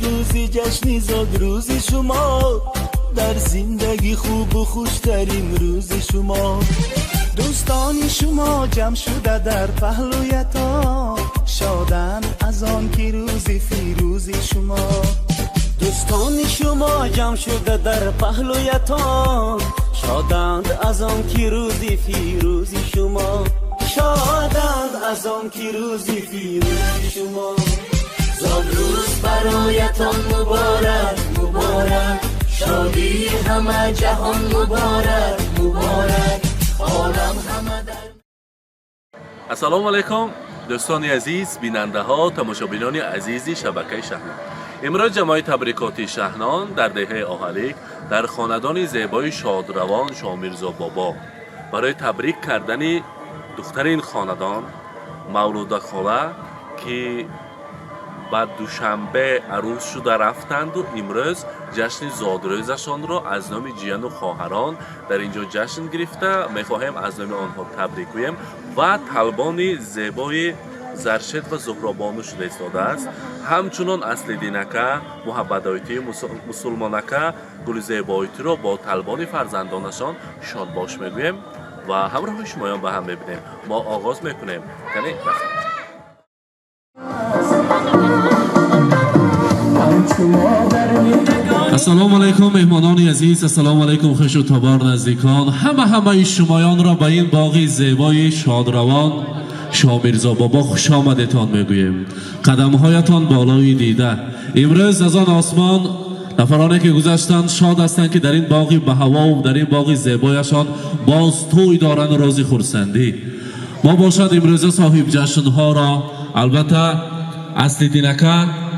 Рӯзи ҷашни зодрӯзи шумо, дар зиндагӣ хубу хуштарин рӯзи шумо. Дӯстони шумо ҷамъ шуда дар паҳлӯятон, шоданд аз он ки рӯзи фирӯзи шумо. Дӯстони шумо ҷамъ шуда дар паҳлӯятон, шоданд аз он ки рӯзи фирӯзи шумо, шоданд аз он ки рӯзи фирӯзи шумо. Зодрӯз бароятон муборак, муборак, шодии ҳама ҷаҳон муборак, муборак, олам ҳама дар Ассалому алайкум, дӯстони азиз, бинандаҳо, тамошобинони азизи шабакаи Шаҳнон. Имрӯз ҷамоаи табрикоти Шаҳнон дар деҳаи Оҳалик, дар хонадони зебои шодравон Шомирзо бобо барои табрик кардани духтари ин хонадон Мавлуда хола, ки ба Душанбе арӯс шуда рафтанду имрӯз ҷашни зодрӯзашонро аз номи ҷияну хоҳарон дар ин ҷо ҷашн гирифта, мехоҳем аз номи онҳо табрик гӯем ва талбони зебои Заршед ва Зуҳробону шуда истодааст. Ҳамчунон Аслидинака, Муҳаббатойтӣ, Мусулмонака, Гулзебойтиро бо талбони фарзандонашон шодбош мегӯем ва ҳамроҳи шумоён ба ҳам мебинем. Мо оғоз мекунем. Кани, рафтем. Ҳамчу модар меҳрубон. Ассалому алайкум, меҳмонони азиз, ассалому алайкум, хешу табор, наздикон. Ҳама ҳамаи шумоёнро ба ин боғи зебои шодравон Шомирзо бобо хуш омадетон мегӯем. Қадамҳоятон болои дида. Имрӯз аз он осмон нафароне ки гузаштанд, шод ҳастанд, ки дар ин боғи баҳавову дар ин боғи зебояшон боз тӯй доранд, рӯзи хурсандӣ. Мо бошад имрӯза соҳиб ҷашнҳоро, албатта Аслидинака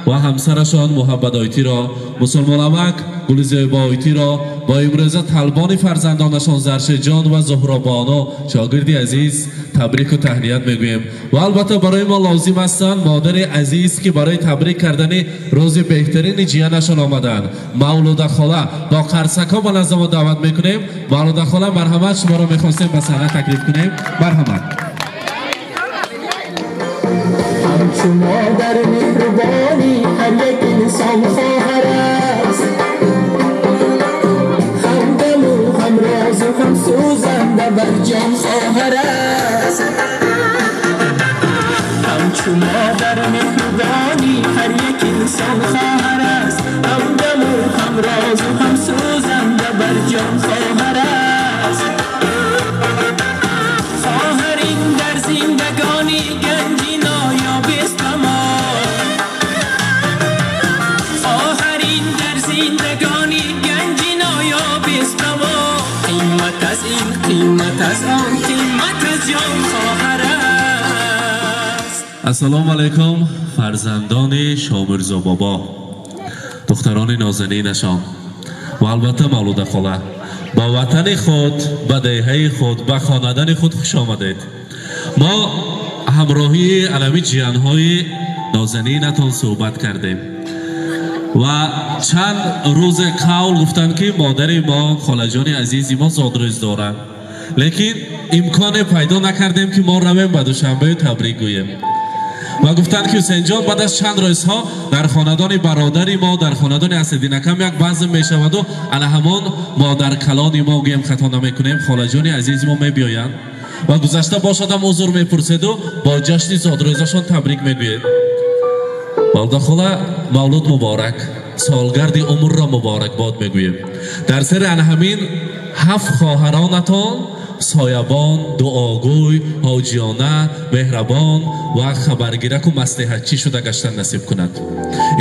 ва ҳамсарашон Муҳаббатойтиро, Мусулмонавак, Гулзебойтиро бо имрӯза талбони фарзандонашон Заршеҷон ва Зуҳробону, шогирди азиз, табрику таҳният мегӯем. Ва албатта барои мо лозим ҳастанд модари азиз, ки барои табрик кардани рӯзи беҳтарини ҷиянашон омаданд. Мавлуда хола бо қарсакҳо ба назди мо даъват мекунем. Мавлуда хола, марҳамат, шуморо мехостем ба саҳна таклиф кунем. Марҳамат. Ҳамчу модар меҳрубонӣ ҳар як инсон хоҳар аст, ҳамдаму ҳамрозу ҳамсӯзанда бар ҷон хоҳар аст. Ҳамчу модар меҳрубонӣ ҳар як инсон хоҳар аст, ҳамдаму ҳамрозу ҳамсӯзанда бар ҷон хоҳар аст. Хоҳар ин дар зиндагонӣ ганҷи ноёбист ба мо, хоҳар ин дар зиндагонӣ ганҷи ноёбист ба мо. Қимат аз ин, қимат аз он, қимат аз ҷон хоҳар аст. Ассалому алайкум, фарзандони Шомирзо бобо, духтарони нозанинашон ва албатта Мавлуда хола, ба ватани худ, ба деҳаи худ, ба хонадони худ хуш омадед. Мо ҳамроҳии алами ҷиянҳои нозанинатон суҳбат кардем ва чанд рӯзе қавл гуфтанд, ки модари мо, холаҷони азизи мо зодрӯз доранд, лекин имконе пайдо накардем, ки мо равем ба Душанбею табрик гӯем. Ва гуфтанд, ки Ҳусейнҷон, баъд аз чанд рӯзҳо дар хонадони бародари мо, дар хонадони Асадинакам як базм мешаваду ана ҳамон модаркалони мо, гӯем хато намекунем, холаҷони азизи мо мебиёянд ва гузашта бошадам узр мепурседу бо ҷашни зодрӯзашон табрик мегӯед. Мавлуда хола, мавлуд муборак, солгарди умрро муборакбод мегӯем. Дар сари ана ҳамин ҳафт хоҳаронатон соябон, дуогӯй, ҳоҷиёна, меҳрабон ва хабаргираку маслиҳатчӣ шуда гаштан насиб кунад.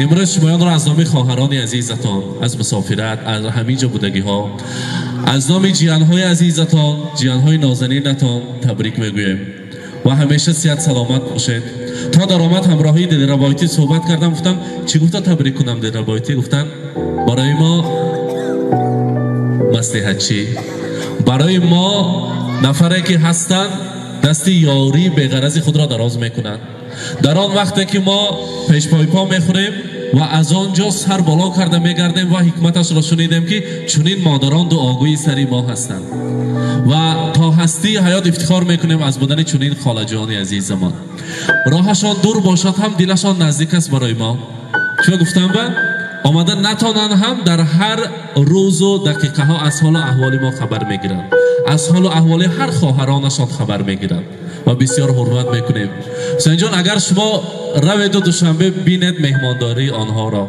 Имрӯз шумоёнро аз номи хоҳарони азизатон аз мусофират, аз ҳамин ҷо будагиҳо, аз номи ҷиянҳои азизатон, ҷиянҳои нозанинатон табрик мегӯем ва ҳамеша сиҳат саломат бошед. То даромад ҳамроҳии Дилрабойтӣ суҳбат кардам, гуфтам, чӣ гуфта табрик кунам Дилрабойтӣ? Гуфтанд, барои мо маслиҳатчӣ, барои мо нафаре ки ҳастанд, дасти ёрии беғарази худро дароз мекунанд дар он вақте ки мо пешпойпо мехӯрем ва аз он ҷо сар боло карда мегардем. Ва ҳикматашро шунидем, ки чунин модарон дуогӯи сари мо ҳастанд ва то ҳастии ҳаёт ифтихор мекунем аз будани чунин холаҷони азизамон. Роҳашон дур бошад ҳам, дилашон наздик аст барои мо. Чун гуфтам ба омада натонанд ҳам дар ҳар рӯзу дақиқаҳо аз ҳолу аҳволи мо хабар мегиранд, аз ҳолу аҳволи ҳар хоҳаронашон хабар мегиранд ва бисёр ҳурмат мекунем. Ҳусейнҷон, агар шумо раведу Душанбе бинед меҳмондории онҳоро,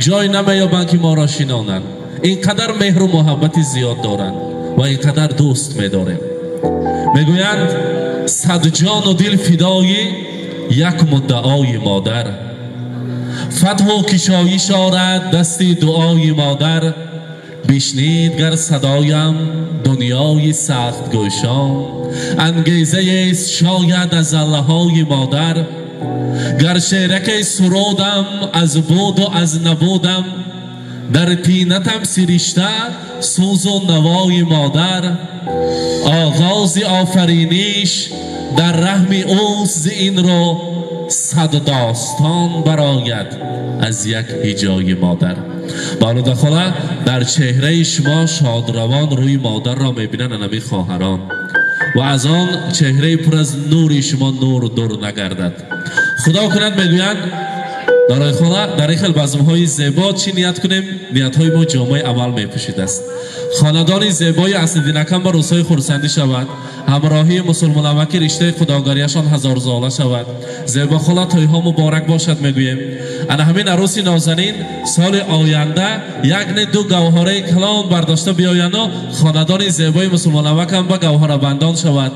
ҷой намеёбанд ки моро шинонанд. Ин қадар меҳру муҳаббати зиёд доранд ва ин қадар дӯст медорем. Мегӯянд сад ҷону дил фидои як муддаои модар, фатҳу кишоиш орад дасти дуои модар. Бишнид гар садоям дунёи сахтгӯшон, ангезаест шояд аз аллаҳои модар. Гар шераке сурудам аз буду аз набудам, дар тинатам сиришта сӯзу навои модар. Оғози офариниш дар раҳми ӯст, зи ин рӯ сад достон барояд аз як ҳиҷои модар. Балуда хола, дар чеҳраи шумо шодравон рӯи модарро мебинанд анами хоҳарон ва аз он чеҳраи пур аз нури шумо нур дур нагардад. Худо кунад, мегӯянд дорой хола, дар ин хел базмҳои зебо чӣ ният кунем, ниятҳои мо ҷомаи амал мепӯшидааст. Хонадони зебои Аслиддинакам ба рӯзҳои хурсандӣ шавад, ҳамроҳии мусулмонамаки риштаи худогариашон ҳазорзола шавад. Зебо хола, тӯйҳо муборак бошад мегӯем. Ана ҳамин арӯси нозанин соли оянда як не ду гавҳораи калон бардошта биёянду хонадони зебои мусулмонамакам ба гавҳарабандон шавад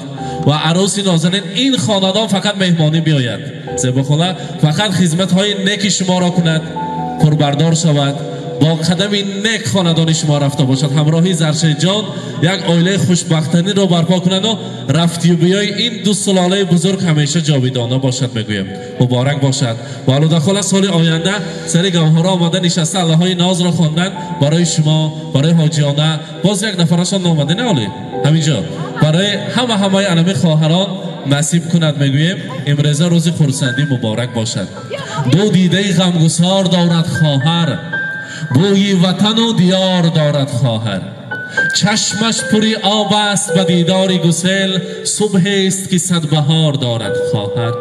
ва арӯси нозанин ин хонадон фақат меҳмонӣ биёяд. Зебо хола фақат хизматҳои неки шуморо кунад, пурбардор шавад, бо қадами нек хонадони шумо рафта бошад. Ҳамроҳи Заршедҷон як оилаи хушбахтаниро барпо кунанду рафтию биёи ин ду сулолаи бузург ҳамеша ҷовидона бошад мегӯем. Муборак бошад. Валуда хола, соли оянда сари гавҳара омада нишаста аллаҳои нозро хондан барои шумо, барои ҳоҷиёна, боз як нафарашон наомада не оли ҳаминҷо барои ҳама ҳамаи анами хоҳарон насиб кунад мегӯем. Имрӯза рӯзи хурсандӣ муборак бошад. Ду дидаи ғамгусор дорад хоҳар, бӯи ватану диёр дорад хоҳар. Чашмаш пури об аст ба дидори гусел, субҳест ки садбаҳор дорад хоҳар.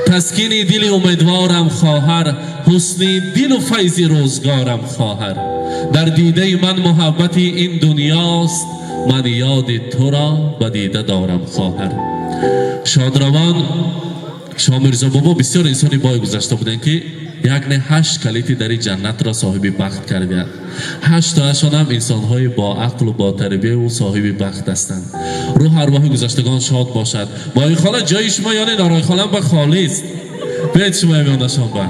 Таскини дили умедворам хоҳар, ҳусни дилу файзи рӯзгорам хоҳар. Дар дидаи ман муҳаббати ин дунёст, ман ёди туро ба дида дорам хоҳар. Шодравон Шомирзо бобо бисёр инсони бой гузашта буданд, ки як не ҳашт калити дари ҷаннатро соҳиби бахт кардианд. Ҳашттоашон ҳам инсонҳои бо ақлу бо тарбияву соҳиби бахт ҳастанд. Рӯҳ арвоҳи гузаштагон шод бошад. Мои хола, ҷои шумо ёне норойхолам ба холист. Биёед шумо меонашон ба.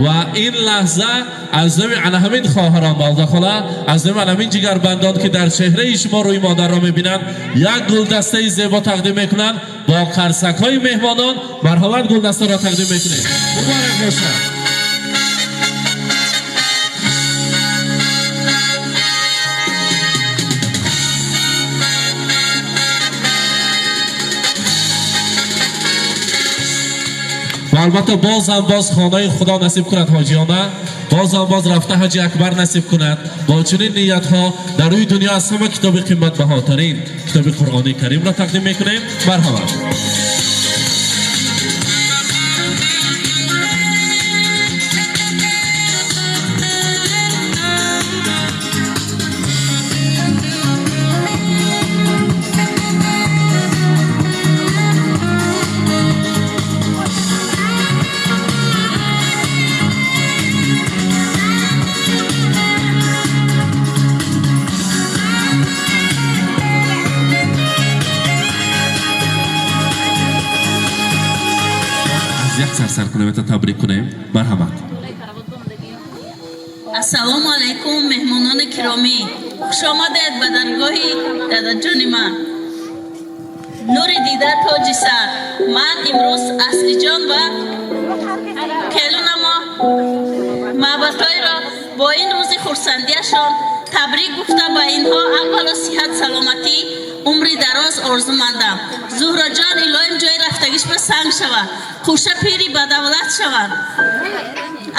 Ва ин лаҳза аз номи ана ҳамин хоҳарон, балдахола, аз номи ана ҳамин ҷигарбандон, ки дар чеҳраи шумо рӯи модарро мебинанд, як гулдастаи зебо тақдим мекунанд бо қарсакҳои меҳмонон. Марҳамат, гулдастаро тақдим мекунем. Муборак бошад. Ва албатта бозам боз хонаи худо насиб кунад ҳоҷиёна, бозам боз рафта ҳаҷи акбар насиб кунад. Бо чунин ниятҳо дар рӯи дунё аз ҳама китоби қиматбаҳотарин китоби Қуръони Каримро тақдим мекунем. Марҳамат. Аз як сарсар кунем, это табрик кунем. Марҳамат. Ассалому алайкум, меҳмонони киромӣ, хушомадед ба даргоҳи дадаҷони ман, нури дида, тоҷи сар. Ман имрӯз Аслиҷон ва келунамо маъбадҳоеро бо ин рӯзи хурсандиашон табрик гуфта, ба инҳо аввало сиҳат, саломатӣ, умри дароз орзумандам. Зуҳроҷон, илоҳим ҷои рафтагиш ба санг шавад, хӯша пири ба давлат шаванд.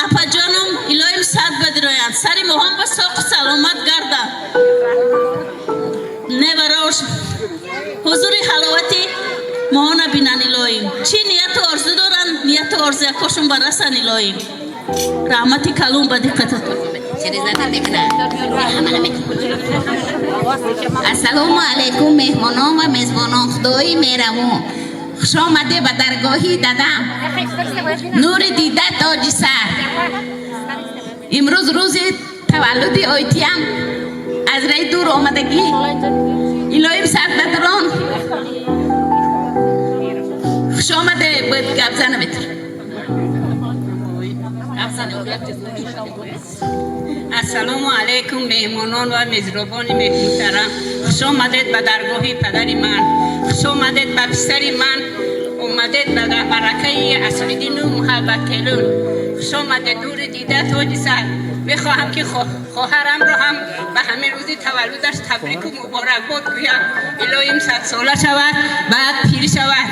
Апаҷонум, илоҳим сад бадироянд, сари моҳон ба соқу саломат гарданд, неварош ҳузури ҳаловати моҳона бинанд. Илоҳим, чӣ нияту орзу доранд, нияту орзуякошон барасанд, илоҳим. Раҳмати калон ба диққататон. Ассалому алайкум меҳмонон ва мезбонон, худои меҳрабон, хуш омаде ба даргоҳи дадам, нури дида тоҷи сар. Имрӯз рӯзи таваллуди ойтиям, аз раи дур омадагӣ, илоҳим сарбадрон. Хуш омаде. Буд гап зана метр. Ассалому алайкум меҳмонон ва мезробони муҳтарам, хуш омадед ба даргоҳи падари ман, хуш омадед ба писари ман, омадед ба баракаи Аслиддину Муҳаббаттелун, хуш омадед, нури дида тоҷи сар. Мехоҳам ки хоҳарамро ҳам ба ҳамин рӯзи таваллудаш табрику муборакбод гӯям. Илоҳим садсола шавад, баъд пир шавад,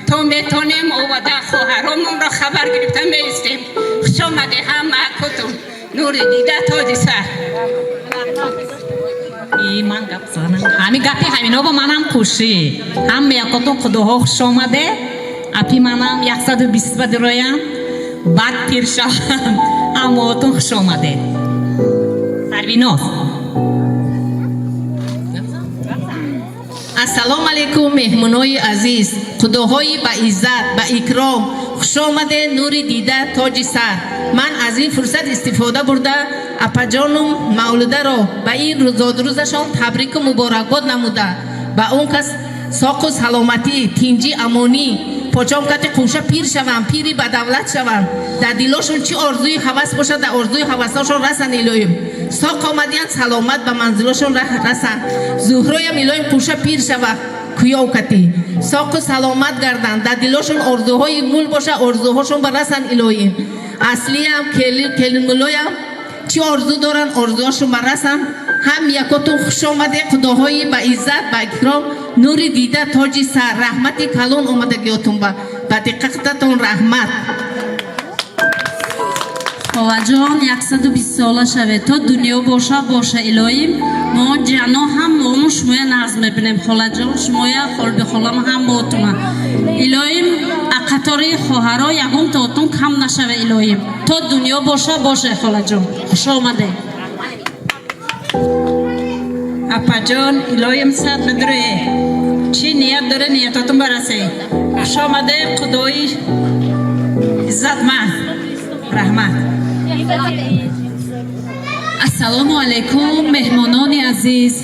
то метонем омада хоҳаромонро хабар гирифта меистем. Хуш омаде ҳама кутум, нури дида тоҷи сар. Ман гап занам, ҳами гапи ҳамино ба манам хушӣ. Ҳама якотон худоҳо хуш омаде. Апи манам 120 ба дироям, баъд пир шавам. Ҳамаотон хуш омадед. Сарвиноз. Ассалому алайкум меҳмонои азиз, худоҳои ба иззат ба икром, хуш омадед, нури дида тоҷи сар. Ман аз ин фурсат истифода бурда апаҷонум Мавлударо ба ин зодрӯзашон табрику муборакбод намуда, ба он кас соқу саломатӣ, тинҷӣ, амонӣ, почом кати қӯша пир шаванд, пири ба давлат шаванд, дар дилошон чӣ орзуи ҳавас бошад, дар орзуи ҳавасошон расанд. Илоҳим соқ омадиянд, саломат ба манзилошон расанд. Зуҳроям илоҳим қӯша пир шава, куёв кати соқу саломат гарданд, дар дилошон орзуҳои мул боша, орзуҳошон ба расанд. Илоҳим аслиям келинмулоям чӣ орзу доранд, орзуҳошон ба расанд. Ҳам якотун хуш омаде, худоҳои ба иззат ба икром, нури дида тоҷи сар. Раҳмати калон омадагиётун, ба диққататон раҳмат. Ховаҷон, 120 сола шавед, то дунё боша боша. Илоҳим мо ҷано ҳамаому шумоя нағз мебинем. Холаҷон, шумоя, холбихолам, ҳамаотума. Илоҳим қатори хоҳаро ягон тоотун кам нашава. Илоҳим то дунё боша боша. Холаҷон, хуш омадед. Апаҷон, илоҳим сад бидурӯе, чӣ ният доре, ниятотун барасе. Хуш омаде, худои иззатманд, раҳмат. Ассалому алайкум меҳмонони азиз,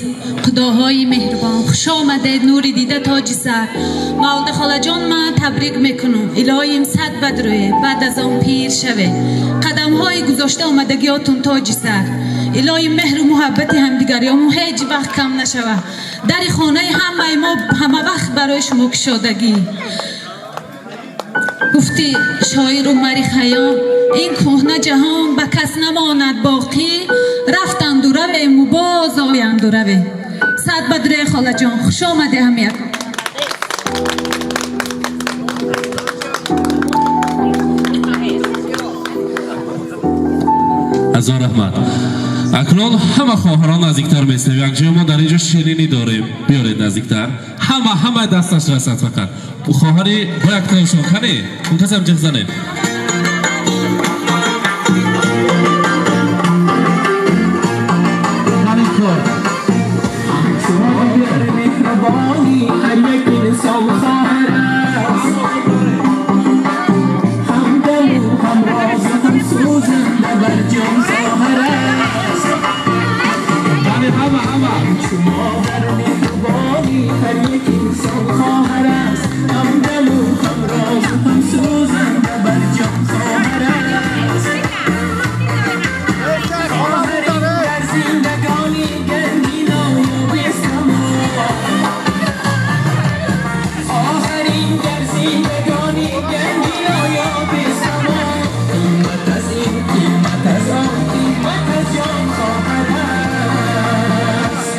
худоҳои меҳрубон, хуш омадед, нури дида тоҷи сар. Мавлуда холаҷон, ман табрик мекунам. Илоҳим сад бадрӯе, баъд аз он пир шаве. Қадамҳои гузошта омадагиётун тоҷи сар. Илоҳим меҳру муҳаббати ҳамдигариёмон ҳеҷ вақт кам нашава. Дари хонаи ҳамаи мо ҳама вақт барои шумо кушодагӣ. Гуфти шоир Умари Хайём: ин кӯҳна ҷаҳон ба кас намонад боқӣ, рафтанду равему боз оянду равем. Сад бадрӯе холаҷон, хуш омаде ҳам як. Ҳазор раҳмат. Акнун ҳама хоҳарон наздиктар местем. Якҷоя мо дар инҷо ширинӣ дорем, биёред наздиктар. Ҳама ҳама дасташ расад, фақат хоҳари бо яктаашон кане он касам ҷиғ занед. Меҳрубонӣ ҳар як инсон хоҳар аст, ҳамдаму ҳамроз, ҳамсӯзанда бар ҷон зоҳир аст. Ҳама ҳама чу модар меҳрубонӣ ҳар як инсон хоҳар аст, ҳамдаму ҳамроз, ҳамсӯзанда бар ҷон зоҳир аст. Хоҳарин дар зиндагонӣ ганҷи ноёби само, хоҳарин дар зиндагонӣ ганҷи ноёби само, қимат аз ин, қимат аз он, қимат аз ҷон хоҳар аст.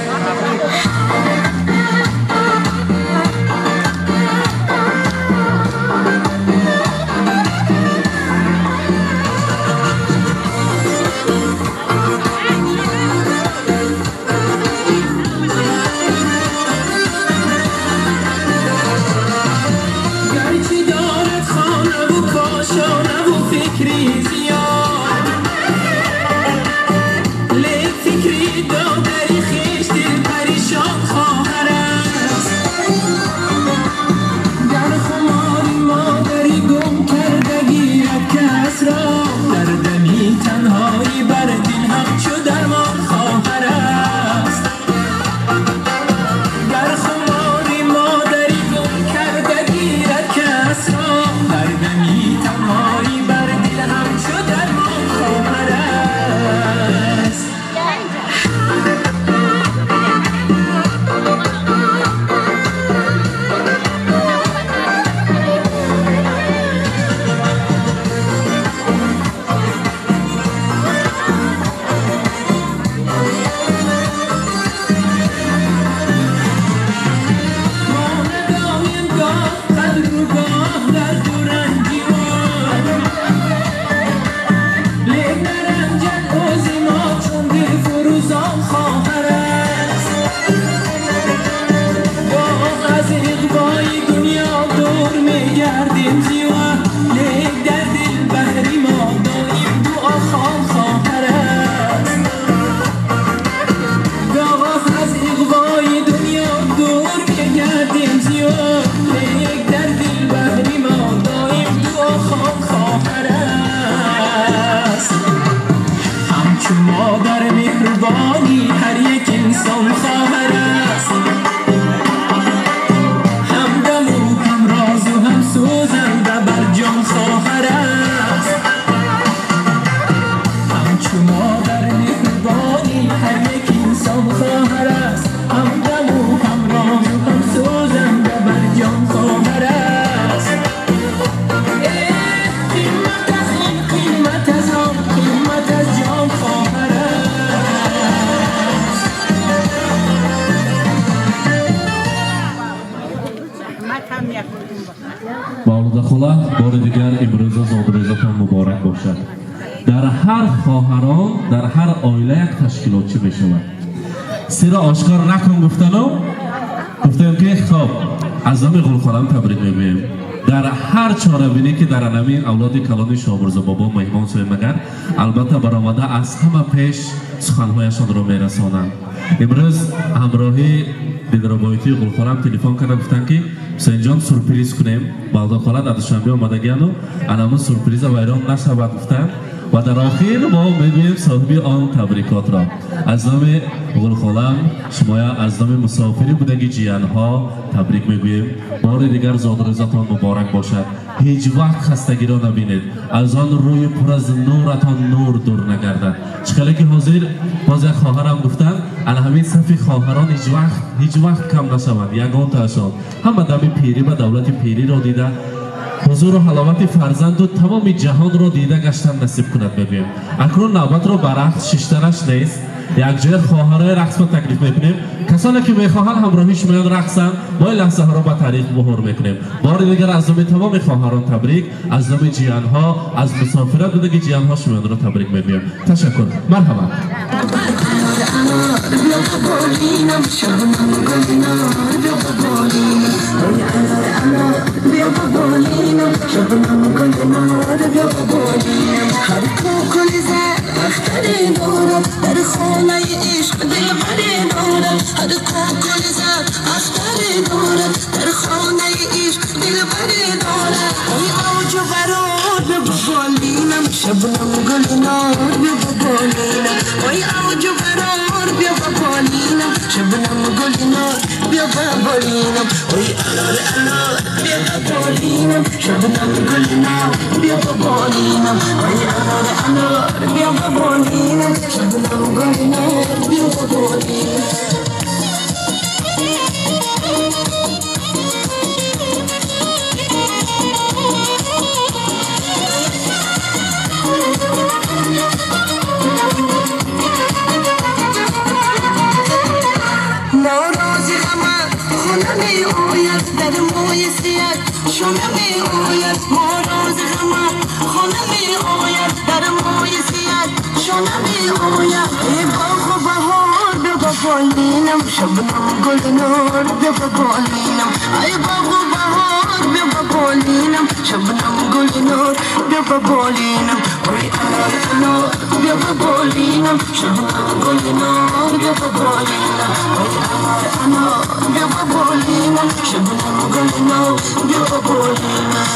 Мавлуда хола, бори дигар имрӯза зодрӯзатон муборак бошад. Дар ҳар хоҳарон, дар ҳар оила як ташкилотчӣ мешавад. Сира ошкор накун гуфтану гуфтем, ки хоб, аз номи Ғулхолам табрик мегӯем. Дар ҳар чорабинӣ, ки дар анамин авлоди калони Шоҳмурзо бобо меҳмон шавем, агар албатта баромада аз ҳама пеш суханҳояшонро мерасонанд. Имрӯз ҳамроҳи дилробоитии Ғулхолам телефон карда гуфтанд, ки Ҳусейнҷон, сюрприз кунем, Мавлуда хола дар Душанбе омадагиану анамун сюрприза вайрон нашавад, гуфтанд. Ва дар охир мо мегӯем соҳиби он табрикотро. Аз номи Ғулхолам шумоя, аз номи мусофири будаги ҷиянҳо табрик мегӯем. Бори дигар зодрӯзатон муборак бошад. Ҳеҷ вақт хастагиро набинед, аз он рӯи пур аз нуратон нур дур нагардад. Чӣ хеле ки ҳозир боз як хоҳарам гуфтанд, ана ҳамин сафи хоҳарон ҳеҷ вақт, ҳеҷ вақт кам нашаванд ягонтаашон. Ҳама дами пирӣ ба давлати пириро дида, ҳузуру ҳаловати фарзанду тамоми ҷаҳонро дида гаштан насиб кунад, мегӯем. Акнун навбатро ба рақс шиштанаш нест, якҷоя хоҳарои рақсро таклиф мекунем. Касоне ки мехоҳанд ҳамроҳи шумоён рақсанд, мо ин лаҳзаҳоро ба таърих муҳр мекунем. Бори дигар аз номи тамоми хоҳарон табрик, аз номи ҷиянҳо, аз мусофират будаги ҷиянҳо шумоёнро табрик мегӯем. Ташаккур, марҳамат. بیا بالینم، شبنم گلنار، بیا بالینم. ای انار انار، بیا بالینم، شبنم گلنار، بیا بالینم. هر کوکل زد اختری دارد، در خانه عشق دلبری دارد. هر کوکل زد اختری دارد، در خانه عشق دلبری دارد. ای اوج و برار، بیا بالینم، شبنم گلنار، بیا بالینم. ای اوج و برار، بیا بالینم، شبنم گلنار، بیا بالینم. ای انار انار، بیا بالینم، شبنم گلنار، بیا بالینم. ای انار انار، بیا بالینم، شبنم گلنار، بیا بالینم. ناراضی غمت خونه می آید، در موی سیت شونه می آید. ناراض غمت خونه می آید، در موی سیت شونه می آید. ای باغ و بهار، بیا بالینم، شبنم گلنار، بیا بالینم. ای باغ و بهار، بیا بالینم، شبنم گلنار، بیا بالینم. ای انار انار، بیا بالینم، شبنم گلنار، بیا بالینم. ای انار انار، بیا بالینم، شبنم گلنار، بیا بالینم.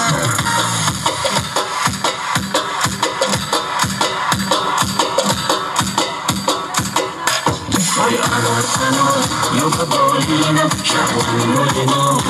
ای انار انار، بیا بالینم، شبنم گلنار،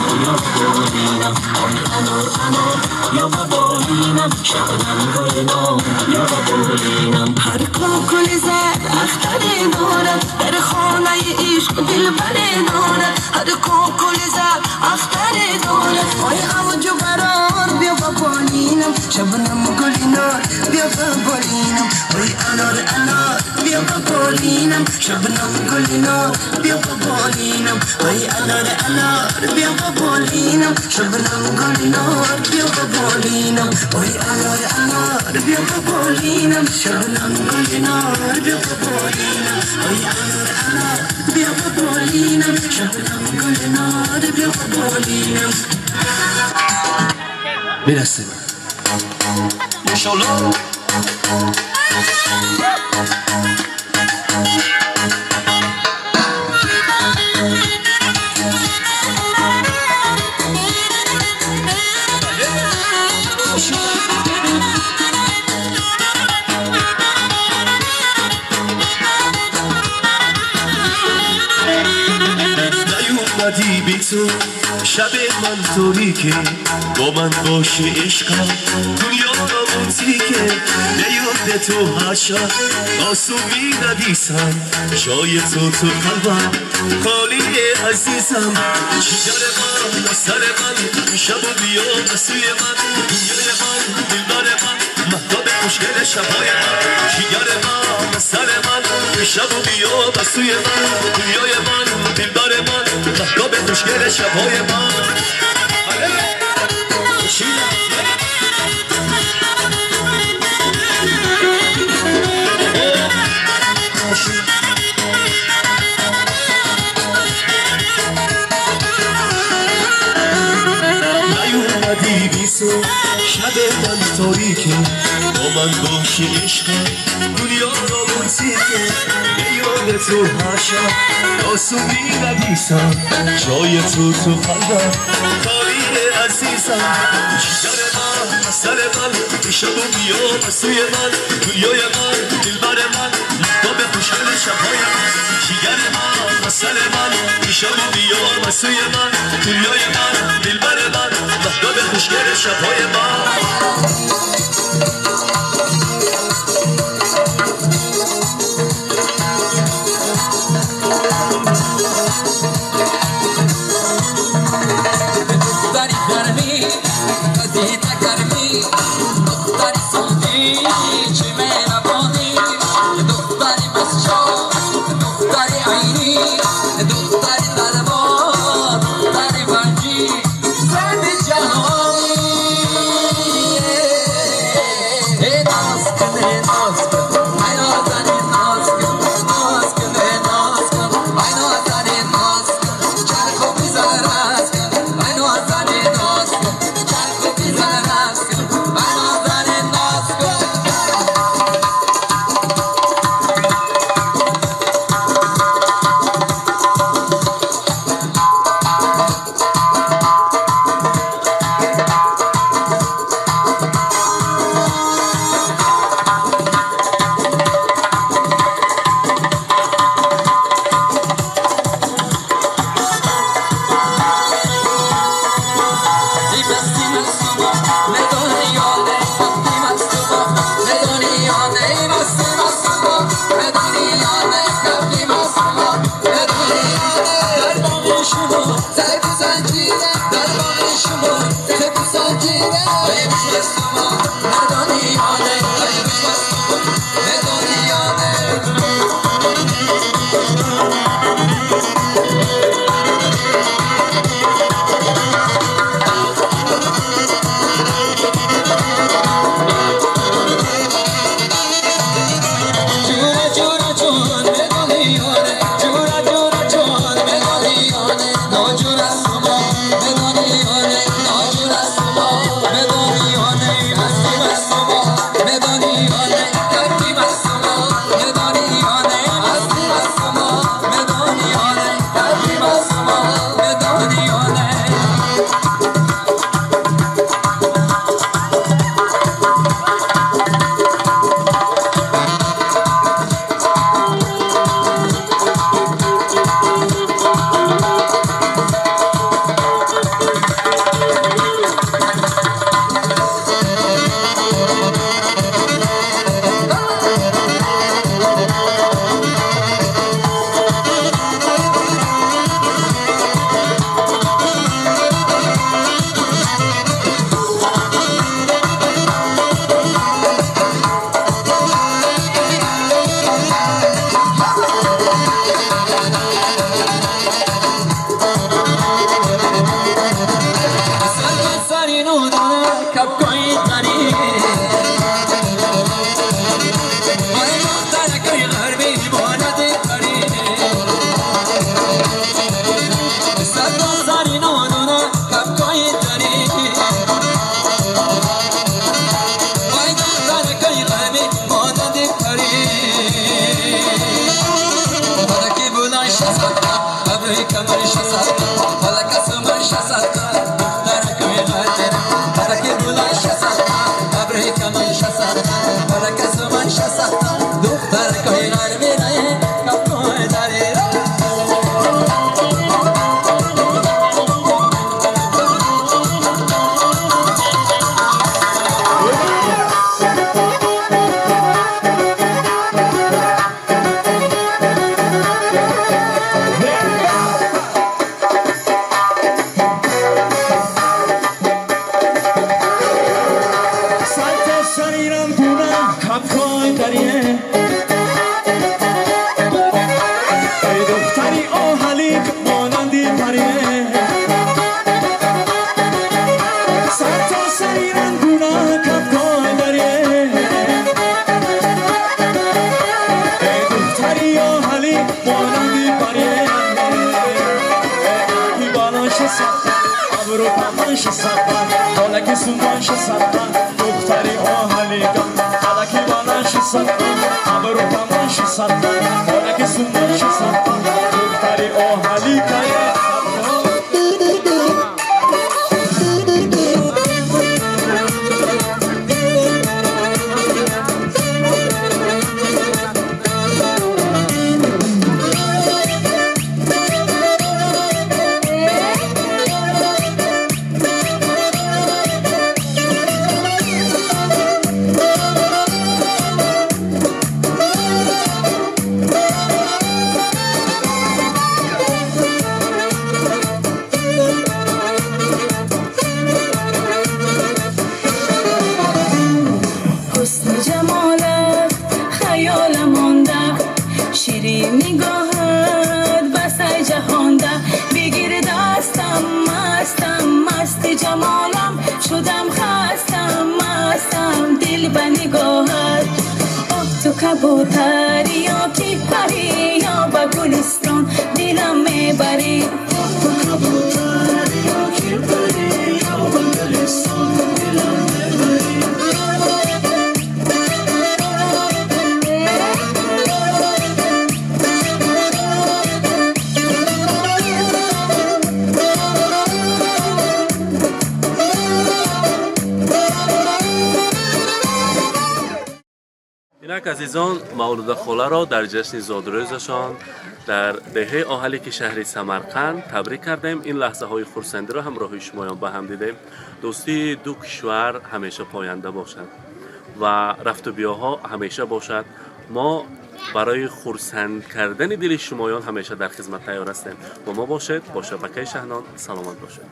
بیا بالینم. ای انار انار، بیا بالینم، شبنم گلنار، بیا بالینم. هر کوکل زد اختری دارد، در خانه عشق دلبری دارد. هر کوکل زد اختری دارد. ای اوج و برار، بیا بالینم، شبنم گلنار، بیا بالینم. ای انار انار، بیا بالینم، شبنم گلنار، بیا بالینم. ای انار انار، بیا بالینم، شبنم گلنار، بیا بالینم. ای انار انار، بیا بالینم، شبنم گلنار، بیا بالینم. ای انار انار، بیا بالینم، شبنم گلنار، بیا بالینم. برسیم انشالله. نیومدی بی تو شب من تاریکه، با من باشه عشقم دنیا تیکه. نیاد تو هر شب آسو می نویسم، جای تو تو قلبم خالی عزیزم. جگر من، سر من، شب و بیا سوی من، دنیای من، دلبر من، مهتاب خوشگل شبای من. جگر من، سر من، شب و بیا سوی من، دنیای من، دلبر من، مهتاب خوشگل شبای من. تو شب من تاریکه، با من باشی عشقم دنیا را موسیقه. به یاد تو هر شب آسو می‌نویسم، جای تو تو قلبم خالیه عزیزم. جگر من سر من شب و بیا سوی من، دنیای من دلبر من مهتاب خوشگل شب‌های من. جگر من سر من شب و بیا سوی من، دنیای من دلبر من مهتاب خوشگل شب‌های من. Қалаки сумон шисатан, духтари оҳаликан. Қалаки баланд шисатан, абру камон шисатан. Қалаки сумон шисатан, духтари оҳаликан. شدم خستم مستم دل به نگاهت. آه تو کبوتری یا کی پری یا به گلستان دلم میبری. آه تو کبوتری یا کی پری یا به گلستان دلم میبری. инак азизон, Мавлуда холаро дар ҷашни зодрӯзашон дар деҳаи Оҳалики шаҳри Самарқанд табрик кардем. Ин лаҳзаҳои хурсандиро ҳамроҳи шумоён ба ҳам дидем. Дӯстии ду кишвар ҳамеша поянда бошад ва рафту биёҳо ҳамеша бошад. Мо барои хурсанд кардани дили шумоён ҳамеша дар хизмат тайёр ҳастем. Бо мо бошед, бо шабакаи Шаҳнон. Саломат бошед.